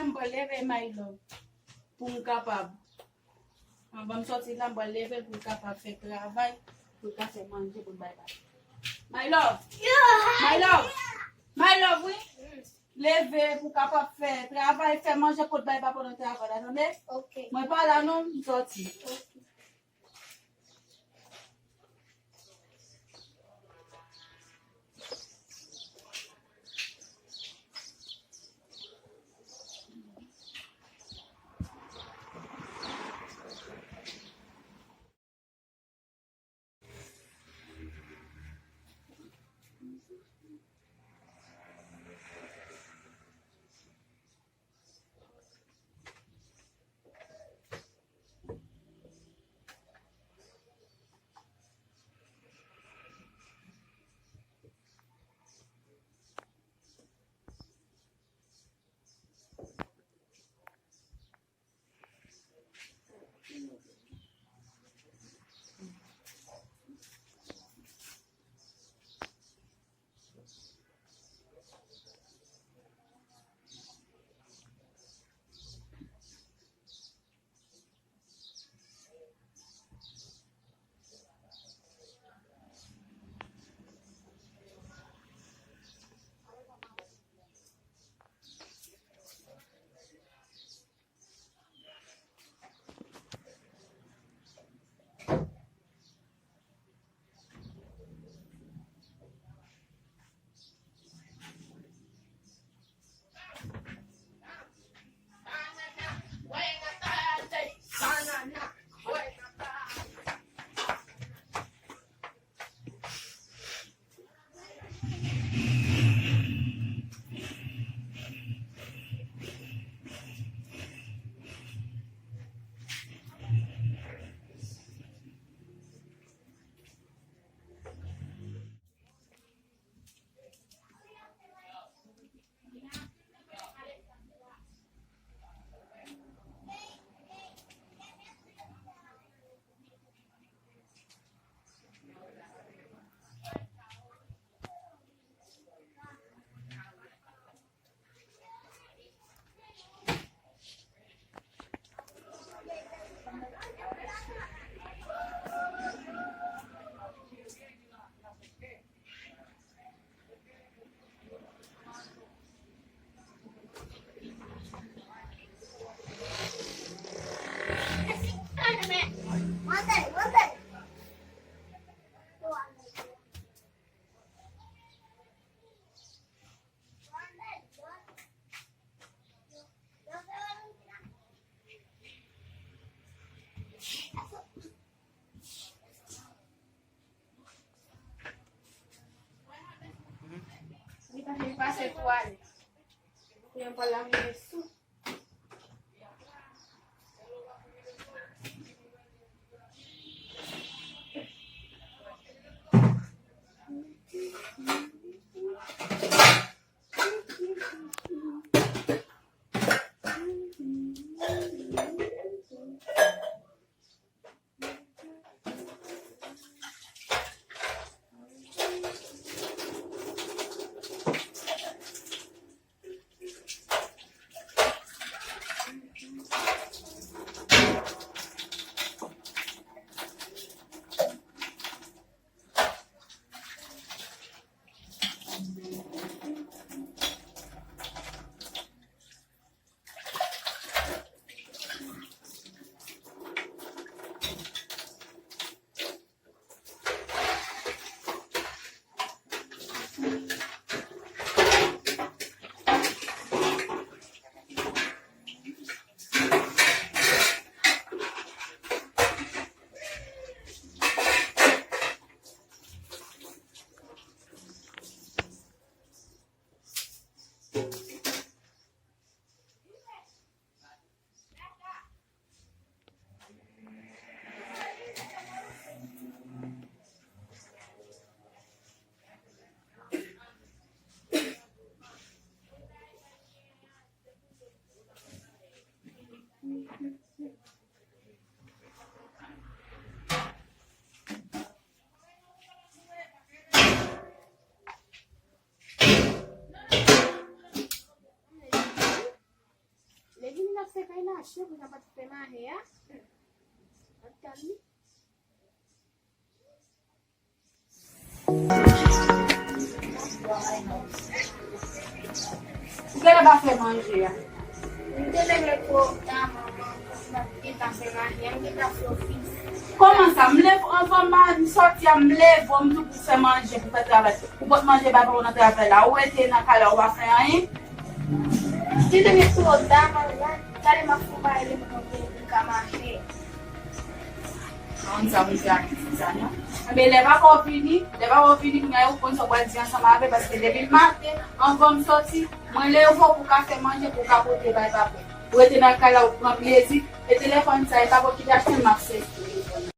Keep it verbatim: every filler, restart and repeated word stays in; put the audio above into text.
M pral leve, my love, pou m kapab. Anvan m sòti la, m pral leve l pou l kapab fè travay, pou l ka fè manje pou l bay papa. My love! My love! My love, wi! Leve pou w kapab fè travay, fè manje pou l bay papa nan travay la, tande? Ok. Mwen pa la non, m sòti. Ok. Li pa fin pase twalèt. Pou yon pa lave sou. Mache pou sa pa t fè mache a. Ap tann li. Ou genlè pa fè manje a? M te leve twò ta, manman, m gentan fè manje a, m gentan fè ofis. Kòman sa? M leve anvan m sòti a, m leve, m tou pou fè manje, pou fè travay. Ou pot manje ba papa w nan travay la, ou rete nan kay la, ou pa fè anyen? M te leve twò ta, manman, talè m ap fè yon bagay, lè m konte pou m ka mache. Konn sa moun fè ak pitit sa, non? Enben, lè papa w vini, lè papa w vini, kounye a ou konn sa w pral di ansanm avè l, paske depi maten, anvan m sòti, mwen leve w pou w ka fè manje, pou w ka pote bay papa w. Ou rete nan kay la, ou pran plezi, e telefòn sa, e papa w ki te achte l, m ap sèvi telefòn.